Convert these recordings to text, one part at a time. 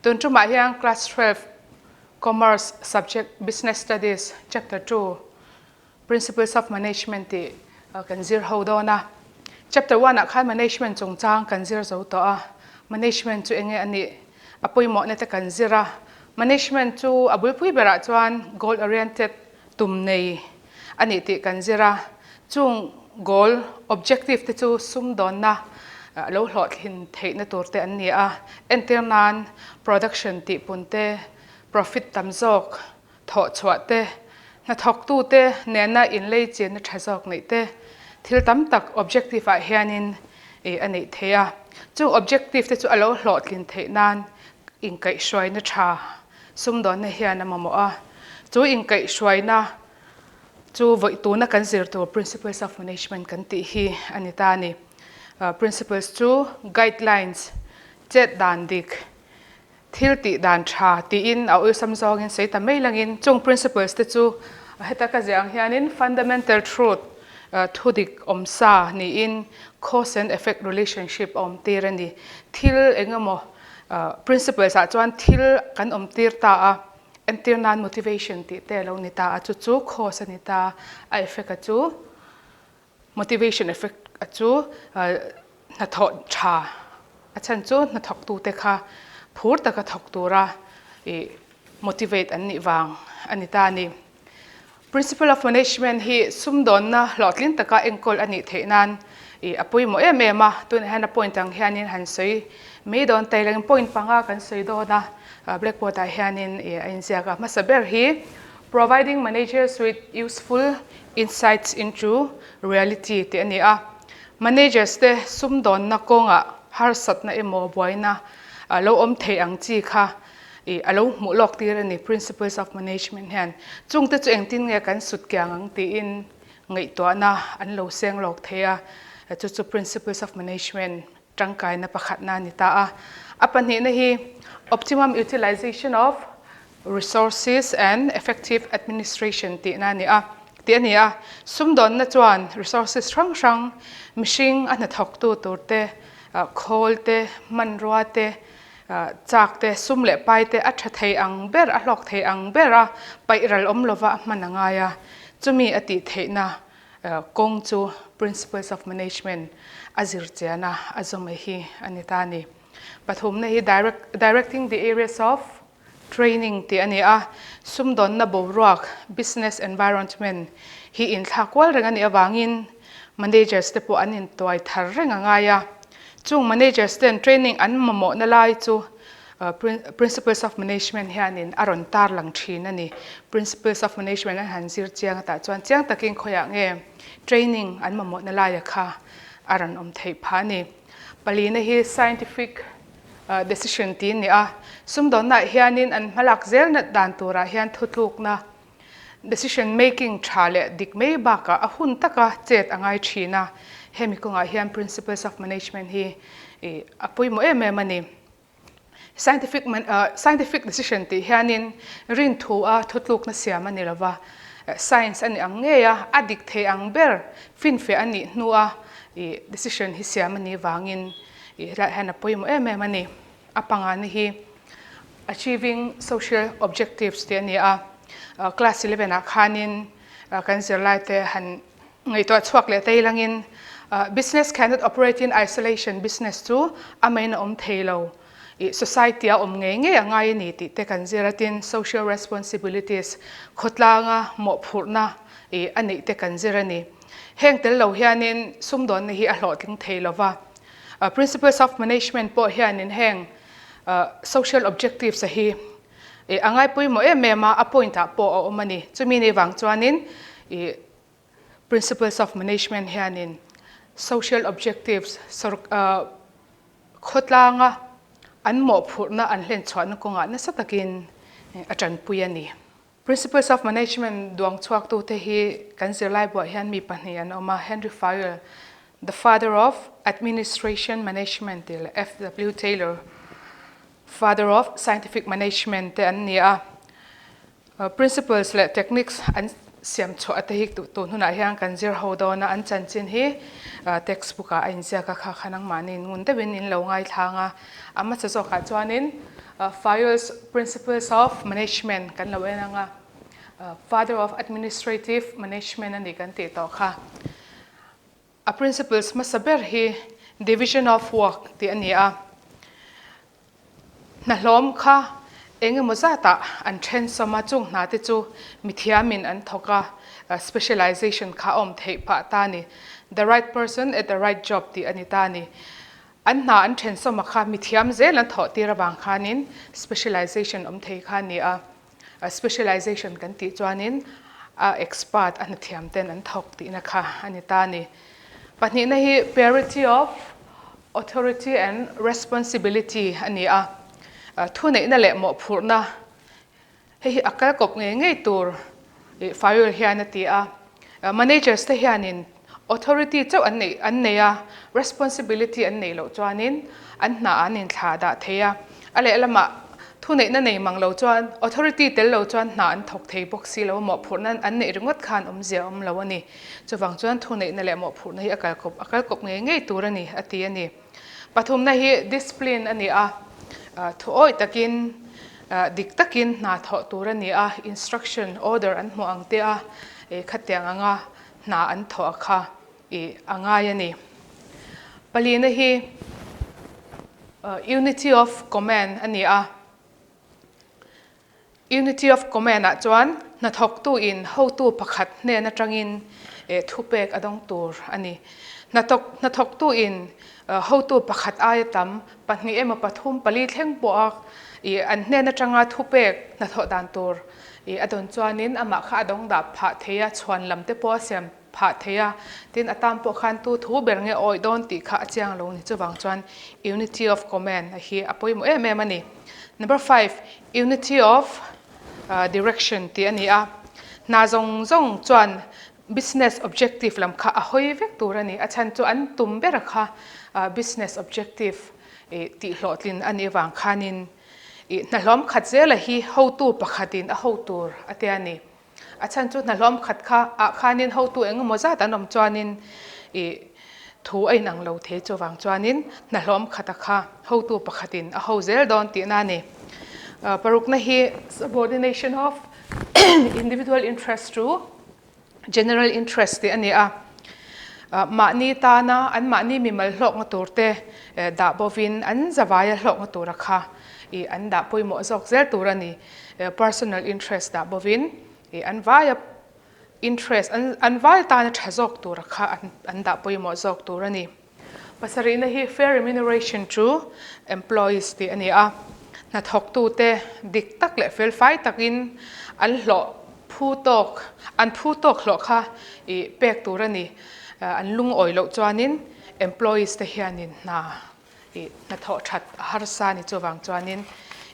Tun tumah hian Class 12 Commerce Subject Business Studies Chapter 2 Principles of Management tih kan zir ho dawn a. Chapter 1 ah khan Management chungchang kan zir zo tawh a. Management chu enge a nih? A pawimawhna te kan zir a. Management chu a bulpui berah chuan goal oriented tum nei a nih tih kan zir a. Chung goal, objective te chu sumdawnna lo hlawhtlin theihna tur te an ni a. Entir nan production tihpun te, profit tam zawk thawh chhuah te, hnathawktu te nena inlei chenna tha zawk neih te, thil tam tak objective ah hianin a neih theih a. Chung objective te chu a lo hlawhtlin theih nan inkaihhruaina tha sumdawnna hian a mamawh a. Chu inkaihhruaina chu vawi tuna kan zir tur Principles of Management kan tih hi a ni ta a ni. Principles chu guidelines, chet dan dik, thil tih dan tha tiin a awlsam zawngin sawi ta mai langin chung principles te chu heta ka ziah ang hianin fundamental truth, thu dik awmsa niin cause and effect relationship a awm tir a ni. Thil engemaw principles ah chuan thil kan awm tir ta a, entir nan motivation tih te a lo ni ta a, chu chu cause a ni ta, a effect a chu Motivation effect a chu hnathawh tha a chhan chu hnathawktute kha phur taka thawk tura ih motivate an nih vang a ni ta a ni. Principle of management hi sumdawnna hlawhtlin taka enkawl a nih theih nan ih a pawimawh em em a, tunah hian a point ang hianin han sawi mai dawn ta ila point panga kan sawi dawn a, blackboard ah hianin ih a inziak a, hmasa ber hi Providing managers with useful insights into reality tih a ni a. Managers te sumdawnna kawngah harsatna emaw buaina lo awm thei ang chi kha ih a lo hmuh lawk tir a ni Principles of Management hian. Chungte chu engtin nge kan sut kiang ang tiin ngaihtuahna an lo seng lawk thei a, chu chu Principles of Management tangkaina pakhatna a ni ta a. A pahnihna hi Optimum Utilization of Resources and Effective Administration tihna a ni a, tih a ni a. Sumdawnna chuan resources hrang hrang, mihring a hnathawktu tur te, khawl te, hmanrua te, chak te, sum leh pai te a tha thei ang ber, a hlawk thei ang ber a, paih ral awm lova a hman a ngai a. Chumi a tih theihna kawng chu Principles of Management a zir chian a, a zawm hi a ni ta a ni. Pathumna hi Directing the Areas of Training tih a ni a, sumdawnna boruak, business environment, hi inthlak kual reng a nih avangin managers te pawh an intuai thar reng a ngai a. Chung managers ten training an mamawhna lai chu Principles of Management hianin a rawn tarlang thin a ni. Principles of Management an han zir chiang atah chuan chiang takin khawiah nge training an mamawhna laia kha a rawn awm theih phah a ni. Palina hi scientific decision tih a ni a, sumdawnnaah hianin an hmalak zelna dan turah hian thutlukna, decision making, tha leh dik mai bakah a hun taka chet a ngai thin a, hemi kawngah hian principles of management hi a pawimawh em em a ni. Scientific scientific decision tih hianin rinthu a thutlukna siam a ni lo va, science a ni ang ngei a, a dik thei ang ber finfiah a nih hnua decision hi siam a nih vangin Ih helaiah hian a pawimawh em em a ni. A pangana hi Achieving Social Objectives tih a ni a, Class 11 ah khanin kan zirlaite han ngaihtuah chhuak leh ta ilangin Business cannot operate in isolation, business chu a main a awm thei lo, ih society a awm ngei ngei a ngai a ni tih te kan zir a, tin social responsibilities khawtlanga mawhphurhna ih a neih te kan zir a ni. Heng tel lo hianin sumdawnna hi a hlawhtling thei lo va. Principles of Management pawh hianin heng social objectives a hi a ngaipawimawh em em a, a point ah pawh a awm a ni. Chumi ni vang chuanin Principles of Management hianin social objectives khawtlanga an mawhphurhna an hlenchhuahna kawngah nasa takin a tanpui a ni. Principles of Management duang chhuaktute hi kan zirlai buah hian mi pahnih an awm a, Henry Fayol, the father of Administration Management tih leh FW Taylor, father of Scientific Management te an ni a. Principles leh techniques an Siam chhuah te hi tun hunah hian kan zir ho dawn a, an chanchin hi textbook ah a inziak a, kha kha nangmahni ngun deuhin in lo ngaithlang a, a hmasa zawkah chuanin Fayol's Principles of Management kan lo en ang a, Father of Administrative Management a ni kan tih tawh kha. A principles hmasa ber hi Division of Work tih a ni a, Hna hlawm kha eng emaw zatah an then sawm a, chung hna te chu mithiamin an thawk a, specialization kha a awm theih phah ta a ni. The right person at the right job tih a ni ta a ni. An hna an then sawm a kha mithiam zel an thawh tir avang khanin specialization awm thei kha a ni a, specialization kan tih chuanin a expert a hnathiam ten an thawk tihna kha a ni ta a ni. Pahnihna hi parity of Authority and responsibility a ni a, thuneihna leh mawhphurhna hei hi a kal kawp ngei ngei tur Fayol hian a ti a. Managers te hianin authority chauh an neih an nei a, responsibility an neih loh chuanin an hna an inthlah dah thei a. A lehlamah thuneihna nei mang lo chuan authority tel lo chuan hna an thawk thei bawk si lo a, mawhphurhna an neih ringawt khan awmzia a awm lo a ni. Chuvang chuan thuneihna leh mawhphurhna hi a kalkawp a kalkawp ngei ngei tur a ni, a ti a ni. Pathumna hi discipline a ni a, thuawih takin dik takin hna thawh tur a ni a, instruction, order an hmuh ang te a, khatiang anga hna an thawh a kha a ngai a ni. Palina hi unity of command a ni a. Unity of Command ah chuan hnathawktu in hotu pakhat hnen atangin thupek a dawng tur a ni. Hnathawktu in hotu pakhat aia tam, pahnih emaw pathum, pali thleng pawha an hnen atanga thupek hnathawh dan tur a dawn chuanin amah kha a dawng dah phah thei a, chhuan lam te pawh a siam phah thei a, tin a tan pawh khan tu thu ber nge awih dawn tih kha a chiang lo ni. Chuvang chuan Unity of Command a hi a pawimawh em em a ni. Number five, Unity of Direction tih a ni a. Hna zawng zawng chuan business objective lam kha a hawi vek tur a ni. A chhan chu an tum ber kha business objective tih hlawhtlin a nih avang khanin hna hlawm khat zela hi hotu pakhatin a ho tur a tia a ni. A chhan chu hnahlawm khat kha ah khanin hotu eng emaw zat an awm chuanin ih thu a inang lo thei chuvang chuanin hnahlawm khata kha hotu pakhatin a ho zel dawn tihna a ni. Parukna hi subordination of individual interest to general interest tih a ni a. Mahni tana an mahni mimal hlawkna tur te dah bovin an zavaia hlawkna tura kha ih an dah pawimawh zawk zel tur a ni. Personal interest dah bovin ih an vaia interest an an vai tana tha zawk tura kha an an dah pawimawh zawk tur a ni. Pasarihna hi fair remuneration to employees tih a ni a, hnathawktute dik tak leh felfai takin an hlawh phu tawk an phu tawk hlawh kha ih pek tur a ni. An lungawi loh chuanin employees te hianin hna ih hnathawh that a harsa a ni chuvang chuanin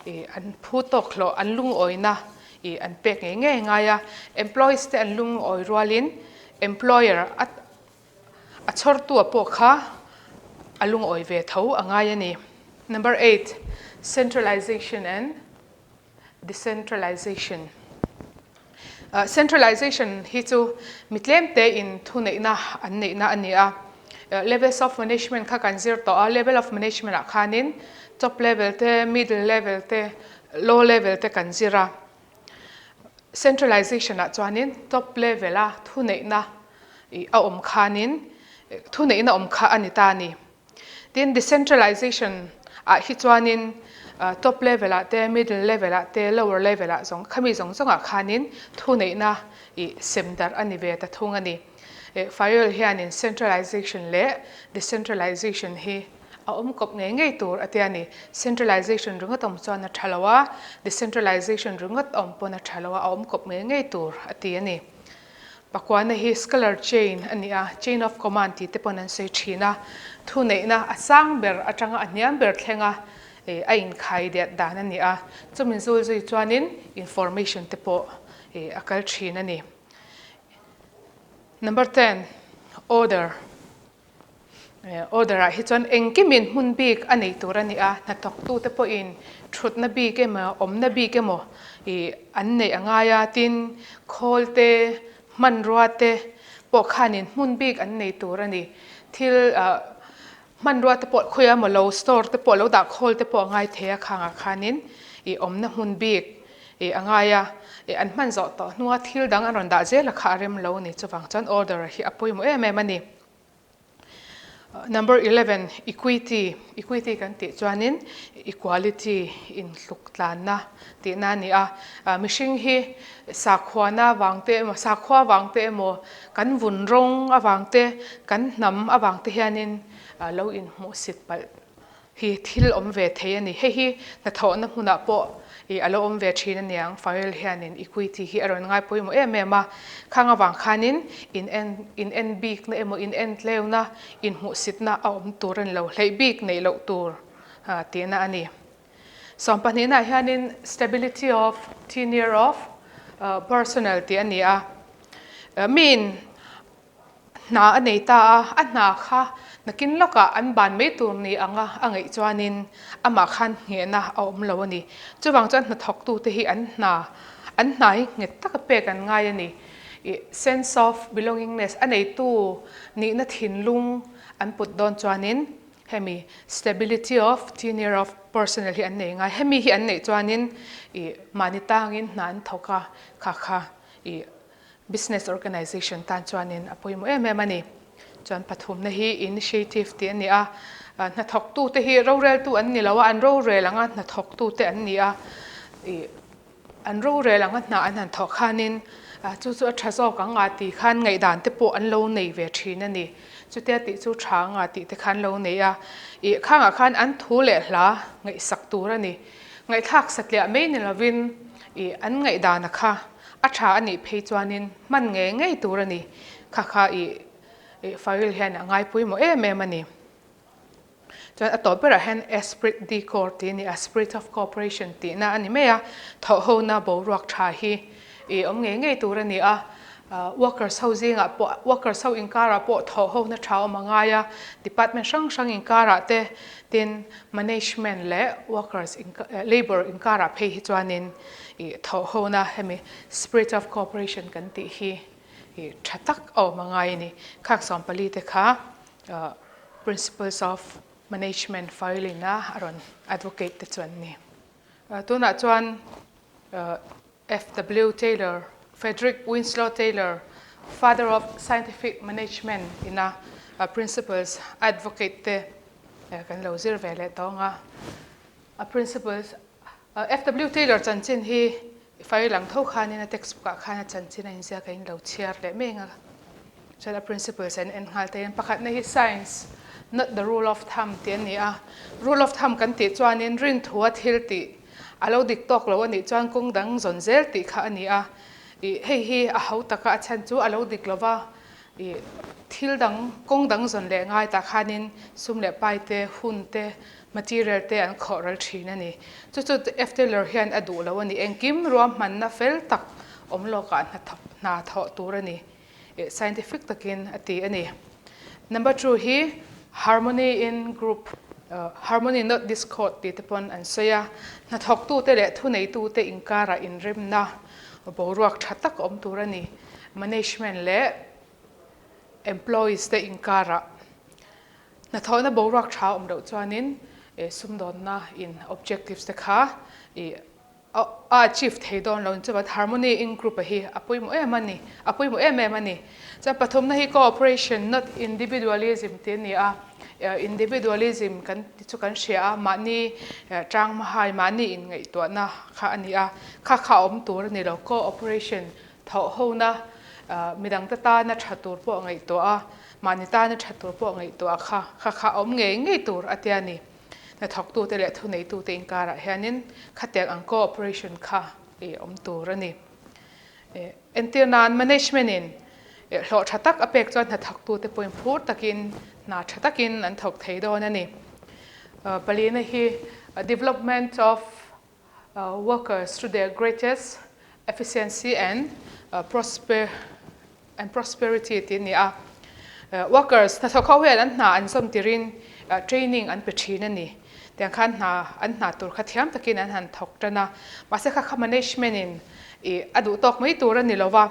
ih an phu tawk hlawh an lungawina ih an pek ngei ngei ngai a, employees te an lungawi rualin employer a a chhawrtu pawh kha a lungawi ve tho a ngai a ni. Number eight, centralization and Decentralization Centralization hi chu mi tlem te in thuneihna an neihna a ni a. Levels of management kha kan zir tawh a, level of management ah khanin top level te, middle level te, low level te kan zir a. Centralization ah chuanin top level a thuneihna a awm khanin thuneihna awm kha a ni ta a ni. Tin, decentralization ah hi chuanin top level ah te, middle level ah te, lower level ah zawng khami zawng zawng ah khanin thuneihna ih sem darh a ni ve ta thung a ni. Fayol hianin centralization leh decentralization hi a awm kawp ngei ngei tur a tia ni. Centralization ringawt awm chuan a tha lo a, decentralization ringawt awm pawn a tha lo a, a awm kawp ngei ngei tur a ti a ni. Pakuana hi scalar chain a ni a, chain of command tih te pawn an sawi thin a, thuneihna a sang ber atanga a hniam ber thlenga a inkhai det dan a ni a, chumi zul zui chuanin information te pawh a kal thin a ni. Number ten, order. Order ah hi chuan engkimin hmun bik a nei tur a ni a, hnathawktute pawhin thutna bik emaw awmna bik emaw ih an neih a ngai a, tin khawl te, Hmanrua te pawh khanin hmun bik an nei tur a ni. Thil hmanrua te pawh khawi emaw lo store te pawh lo dah khawl te pawh a ngai thei a khangah khanin ih awmna hmun bik ih a ngai a, ih an hman zawh tawh hnua thil dang an rawn dah zel a kha a rem lo a ni. Chuvang chuan order hi a pawimawh em em a ni. Number 11, Equity, Equity kan tih chuanin equality, inhluk tlanna tihna a ni a. Mihring hi sakhuana avang te emaw, sakhua avang te emaw, kan vun rawng avang te, kan hnam avang te hianin lo inhmuhsit palh hi thil awm ve thei a ni. Hei hi hnathawhna hmunah pawh ih a lo awm ve thin a niang. Farrell hianin equity hi a rawn ngai pawimawh em em a. Khang avang khanin in en in en bikna emaw in en tleuna inhmuhsitna a awm tur a ni lo, hleih bik neih loh tur tihna a ni. Sawmpahnihnaah hianin stability of tenure of personnel tih a ni a. Miin Hna a nei ta a, a hna kha nakin lawkah an ban mai tur ni anga a ngaih chuanin amah khan nghehna a awm lo a ni. Chuvang chuan hnathawktute hi an hna an hna hi nghet taka pek an ngai a ni. Ih sense of belongingness a neitu nihna thinlung an put dawn chuanin hemi stability of tenure of personnel hi an nei ngai. Hemi hi an neih chuanin ih mahni tangin hna an thawk a, kha kha ih Business organization tan chuanin a pawimawh em em a ni. Chuan pathumna hi initiative tih a ni a, hnathawktute hi roreltu an ni lo a, an rorel anga hnathawktute an ni a, ih an rorel anga hna an han thawk khanin chu chu a tha zawk ang a tih khan ngaihdan te pawh an lo nei ve thin a ni. Chutia tih chu tha anga tih te khan lo nei a, ih khangah khan an thu leh hla ngaihsak tur a ni. Ngaihthlak satliah mai ni lovin ih an ngaihdana kha A tha a nih phei chuanin hman ngei ngei tur a ni. Kha kha i Faril hian a ngaipawimawh em em a ni. Chuan a tawp berah hian Esprit de Corps tih a ni a, Spirit of Cooperation tihna a ni mai a. Thawhhona boruak tha hi i awm ngei ngei tur a ni a. Workers ho zingah pawh, workers ho inkarah pawh thawhhona tha awm a ngai a. Department hrang hrang inkarah te, tin management leh workers, labour inkarah phei hi chuanin I thawhhona hemi spirit of cooperation kan tih hi i tha tak a awm a ngai a ni. Khak 14 te kha principles of management filing a a rawn advocate te chu an ni. Tunah chuan FW Taylor, Frederick Winslow Taylor, father of scientific management ina principles advocate te kan lo zir ve leh tawng a. A principles FW Taylor chanchin hi fire lang tho khanin a textbook ah khan a chanchin a inziak a inlo chhiar leh mek a, chuan a principles an en nghal thei a, pakhatna hi science not the rule of thumb tih a ni a, rule of thumb kan tih chuanin rinthua thil tih a lo dik tawk lo a nih chuan kawng dang zawn zel tih kha a ni a, ih hei hi a ho taka a chhan chu a lo dik lova Ih, thil dang, kawng dang zawn leh ngai tah khanin sum leh pai te, hun te, material te an khawh ral thin a ni. Chu chu F. Taylor hian a duh lo a ni. Engkim ruahmanna fel tak awm lawkah hna hna thawh tur a ni. Ih, scientific takin a ti a ni. Number two hi harmony in group, harmony not discord tih te pawn an sawi a. Hnathawktute leh thuneitute inkarah inremna boruak tha tak awm tur a ni. Management leh employees te inkarah hnathawhna boruak tha awm loh chuanin sumdawnna in objectives te kha ih a achieve thei dawn lo chuan harmony in group a hi a pawimawh em a ni a pawimawh em em a ni. Chuan pathumna hi cooperation not individualism tih a ni a, individualism kan tih chu kan hria a mahni tang mahai mahni inngaihtuahna kha a ni a, kha kha a awm tur a ni lo cooperation Thawhhona midangte tana tha tur pawh ngaihtuah a, mahni tana tha tur pawh ngaihtuah kha kha kha awm ngei ngei tur a tia ni. Hnathawktute leh thuneitute inkarah hianin khatiang ang cooperation kha i awm tur a ni. Entir nan management in hlawh tha tak a pek chuan hnathawktute pawhin phur takin hna tha takin an thawk thei dawn a ni. Palina hi development of workers to their greatest efficiency and prosper and prosperity tih a ni a. Workers hnathawk ho hian an hna an zawm tirin training an pe thin a ni. Tiang khan hna an hna tur kha thiam takin an han thawk tan a. Mahse kha kha management in ih a duh tawk mai tur a ni lo va.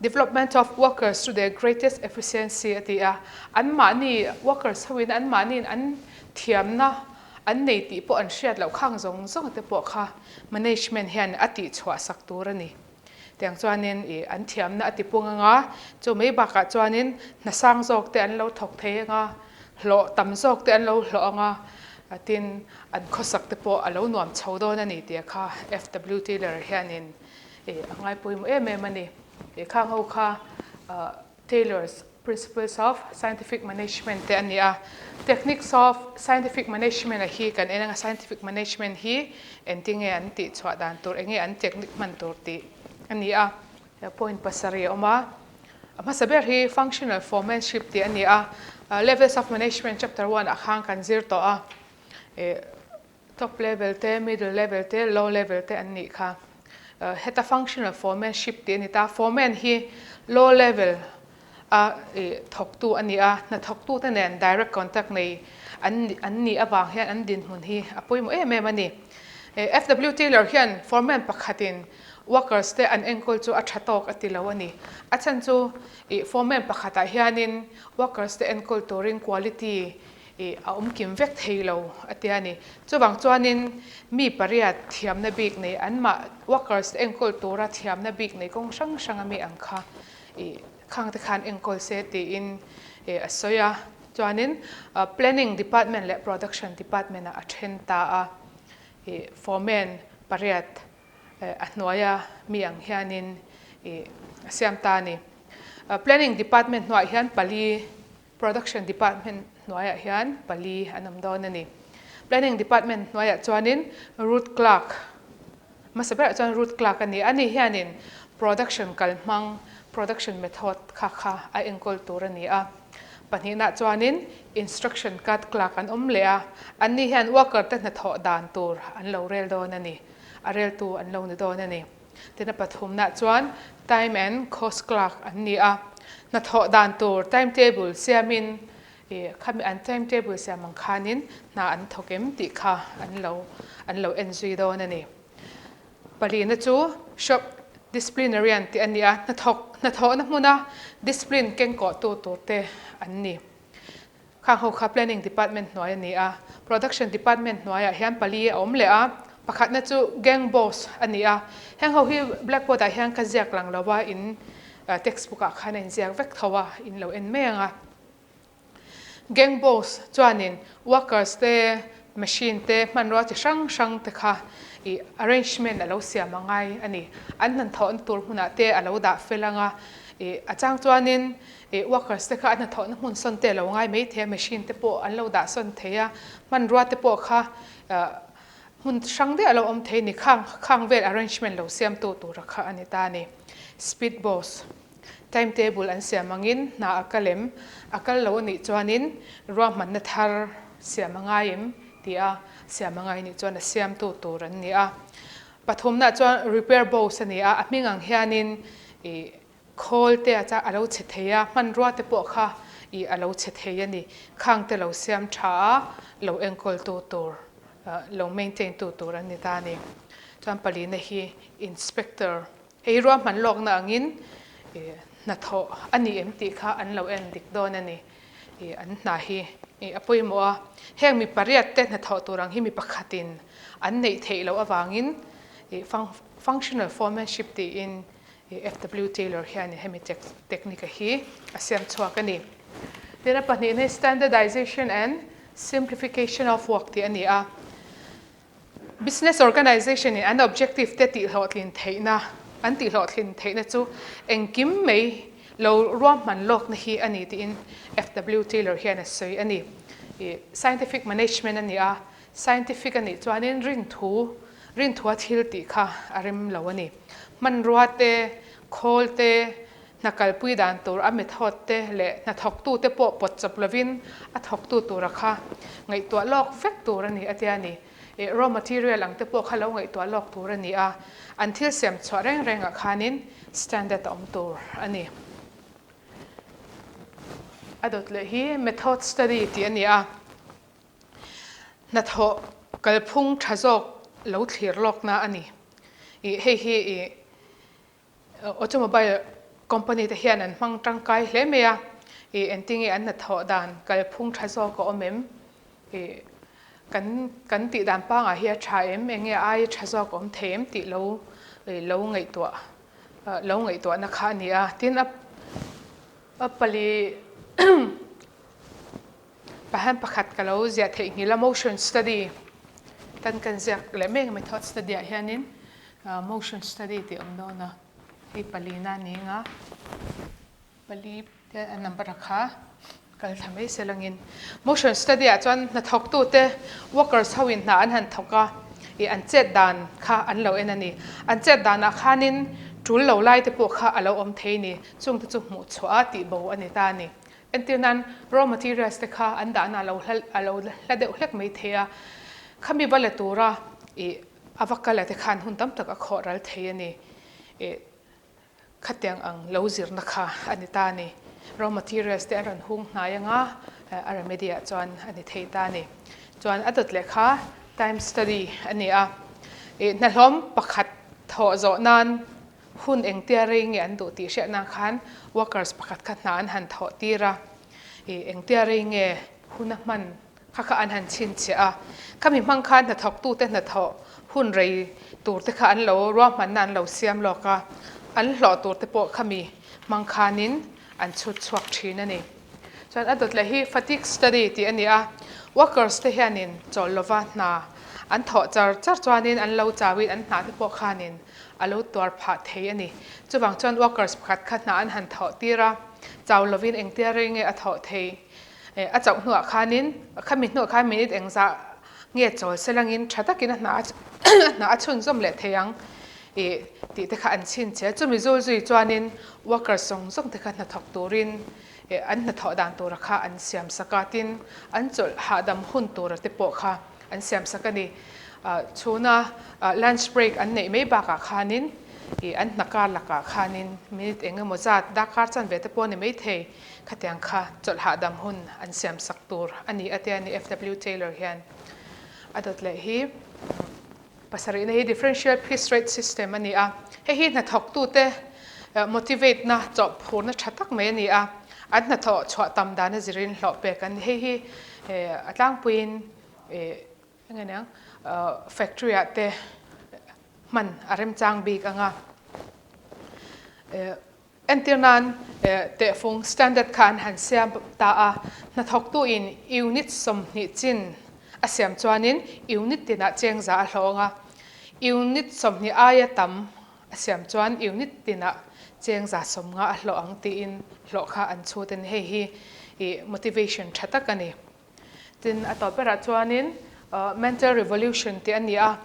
Development of workers to their greatest efficiency a ti a, anmahni workers hoin anmahniin an thiamna an nei tih pawh an hriat loh khang zawng zawng te pawh kha management hian a tihchhuah sak tur a ni. Tiang chuanin ih an thiamna a tipung anga, chu mai bakah chuanin hna sang zawk te an lo thawk thei anga, hlawh tam zawk te an lo hlawh anga, tin an khawsak te pawh a lo nuam chho dawn a ni tih kha FW Taylor hianin ih a ngaipawimawh em em a ni. Ih khang ho kha Taylor's Principles of Scientific Management te a ni a. Techniques of Scientific Management a hi kan en anga Scientific Management hi engtinge an tih chhuah dan tur, enge an technique hman tur tih a ni a. Point pasarih a awm a. A hmasa ber hi Functional Foremanship tih a ni a. Levels of Management Chapter one ah khan kan zir tawh a. Top level te, middle level te, low level te an nih kha. Heta functional foremanship tih a ni ta. Foreman hi low level a thawktu a ni a, hnathawktu te nen direct contact nei an an nih avang hian an dinhmun hi a pawimawh em em a ni. FW Taylor hian foreman pakhatin workers te an enkawl chu a tha tawk a ti lo a ni. A chhan chu foreman pakhatah hianin workers te enkawl turin quality I a awm kim vek thei lo a tia ni. Chuvang chuanin mi pariat thiamna bik nei anmah workers te enkawl tura thiamna bik nei kawng hrang hrang a mi ang kha i khang te khan enkawl se tiin i a sawi a. Chuanin planning department leh production department ah a then ta a. I foreman pariat a hnuaia mi ang hianin i a siam ta a ni. Planning department hnuaiah hian pali Production Department hnuaiah hian pali an awm dawn a ni. Planning Department hnuaiah chuanin Route Clerk, hmasa berah chuan Route Clerk a ni. Ani hianin Production kalhmang, Production Method, kha kha a enkawl tur a ni a. Pahnihnaah chuanin Instruction Card Clerk an awm leh a, anni hian worker te hnathawh dan tur an lo rel dawn a ni, a reltu an lo ni dawn a ni. Tin a pathumnaah chuan Time and Cost Clerk an ni a, hnathawh dan tur timetable siamin ih khami an timetable siam ang khanin hna an thawk em tih kha an lo an lo en zui dawn a ni. Palihna chu Shop Disciplinarian tih a ni a, hnathawk hnathawhna hmuna discipline kengkawhtu turte an ni. Khang ho kha Planning Department hnuai a ni a, Production Department hnuaiah hian pali a awm leh a, pakhatna chu Gang Boss a ni a, heng ho hi blackboard ah hian ka ziak lang lo a, in textbook ah khan a inziak vek tho a, in lo en mai ang a. Gang Boss chuanin workers te, machine te, hmanrua chi hrang hrang te kha ih arrangement a lo siam a ngai a ni. An hnathawhna tur hmunah te a lo dah fel ang a, ih a chang chuanin Ih workers te kha a hnathawhna hmun sawn te a lo ngai mai thei a, machine te pawh an lo dah sawn thei a, hmanrua te pawh kha hmun hrang daih a lo awm thei a ni, khang khang vel arrangement lo siamtu tura kha a ni ta a ni. Speed boss time table an siam angin hna a kal em? A kal lo a nih chuanin ruahmanna thar siam a ngai em? tih a siam a ngai nih chuan a siamtu tur an ni a. Pathumnaah chuan repair boss a ni a, a hming ang hianin ih Khawl te a chah a lo chhe thei a, hmanrua te pawh kha ih a lo chhe thei a ni. Khang te lo siam tha a, lo enkawl tu tur, lo maintain tu tur an ni ta a ni. Chuan palina hi inspector, hei hi ruahman lawkna angin ih hnathawh a ni em tih kha an lo en dik dawn a ni. Ih an hna hi ih a pawimawh a, heng mi pariat te hnathawh tur ang hi mi pakhatin an neih theih loh avangin ih functional foremanship tiin FW Taylor hian hemi technique hi a siam chhuak a ni. Tin a pahnih hi standardization and simplification of work tih a ni a. Business organization in an objective te tihhlawhtlin theihna, an tihhlawhtlin theihna chu engkim mai lo ruahman lawkna hi a ni tiin FW Taylor hian a sawi a ni. Scientific management a ni a, Scientific a nih chuanin rinthu, rinthua thil tih kha a rem lo a ni. Hmanrua te, khawl te, hna kalpui dan tur a method te leh hnathawktu te pawh pawt chawp lovin a thawktu tura kha ngaihtuah lawk vek tur a ni a tia ni. Ih raw material ang te pawh kha lo ngaihtuah lawk tur a ni a, an thil siam chhuah reng rengah khanin standard a awm tur a ni. A dawt leh hi method study tih a ni a. Hnathawh kalphung tha zawk lo thlir lawkna a ni. Ih hei hi ih automobile Company te hian an hmang tangkai hle mai a, ih engtinge an hnathawh dan kalphung tha zawk a awm em? Ih kan kan tih dan pangah hi a tha em? Enge ai tha zawk a awm thei em tih lo ih lo ngaihtuah lo ngaihtuahna kha a ni a. Tin a a pali pahan pakhat ka lo ziah theih nghilh a motion study tan kan ziak leh mek method study ah hianin motion study tih a awm dawn a. Hei palina a ni anga pali te a number a kha kal thla mai se langin motion study ah chuan hnathawk tute workers ho in hna an han thawk a ih an chet dan kha an lo en a ni an chet dan ah khanin tul lo lai te pawh kha a lo awm thei a ni chung te chu hmuh chhuah a tih bo a ni ta a ni entir nan raw materials te kha an dahna a lo hla a lo hla deuh hlek mai thei a khami va la tura ih A va kal a te khan hun tam tak a khawh ral thei a ni. Ih, khatiang ang lo zirna kha a ni ta a ni. Raw materials te an rawn hung hnai anga a remedy ah chuan a ni thei ta a ni. Chuan a dawt leh kha time study a ni a. Ih, hnahlawm pakhat thawh zawh nan hun engtia rei nge an duh tih hriat nan khan workers pakhat kha hna an han thawh tir a. Ih, engtia rei nge hun a hman Kha kha an han chhinchhiah a, khami hmang khan hnathawktute hnathawh hun rei turte kha an lo ruahmanna an lo siam lawk a, an hlawh turte pawh khami hmang khanin an chhut chhuak thin a ni. Chuan a dawt leh hi fatigue study tih a ni a, workers te hianin chawlh lova hna an thawh char char chuanin an lo chauin an hna te pawh khanin a lo tuar phah thei a ni. Chuvang chuan workers pakhat kha hna an han thawh tir a, chau lovin engtia rei nge a thawh thei A chauh hnuah khanin khami hnuah khan minute engzah nge chawl se langin tha takin a hna a hna a chhunzawm leh thei ang ih tih te kha an chhinchhe. Chumi zul zui chuanin workers zawng zawng te kha hnathawk turin ih an hnathawh dan tura kha an siam sak a, tin an chawlh hahdam hun tura te pawh kha an siam sak a ni. Chhuna lunch break an neih mai bakah khanin ih an hna kar lakah khanin minute eng emaw zat darkar chanve te pawh a ni maithei. Khatiang kha chawlh hahdam hun an siam sak tur a ni a tia ni FW Taylor hian a dawt leh hi. Pasarihna hi differential piece rate system a ni a, hei hi hnathawktute motivate na chawhphurna tha tak mai a ni a, an hnathawh chhuah tam dan a zirin hlawh pek an ni. Hei hi a tlangpuiin eng aniang factory ah te hman a remchang bik ang a. Entir nan tehfung standard kha an han siam ta a, hnathawktuin unit 20 chin a siam chuanin unit tinah chengza a hlawng a, unit 20 aia tam a siam chuan unit tinah chengza 50 a hlawh ang tiin hlawh kha an chhut a ni. Hei hi ih motivation tha tak a ni. Tin, a tawp berah chuanin mental revolution tih a ni a,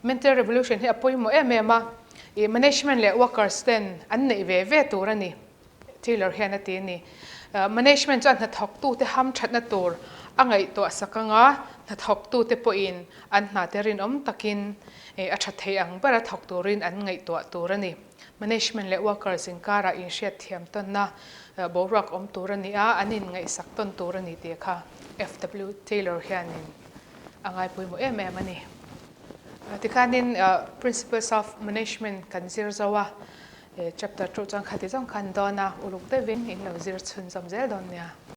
Mental revolution hi a pawimawh em em a, ih management leh workers ten an neih ve ve tur a ni, Taylor hian a ti a ni. Management chuan hnathawktute hamthatna tur a ngaihtuah sak anga hnathawktute pawhin an hnate rinawm takin a tha thei ang bera thawk turin an ngaihtuah tur a ni. Management leh workers inkarah inhriatthiam tawnna boruak awm tur a ni a, an inngaihsak tawn tur a ni tih kha FW Taylor hianin a ngaipawimawh em em a ni. Tikhanin Principles of Management kan zir zo a, chapter 2 chuan khati zawng khan dawn a, uluk deuhin in lo zir chhunzawm zel dawn nia.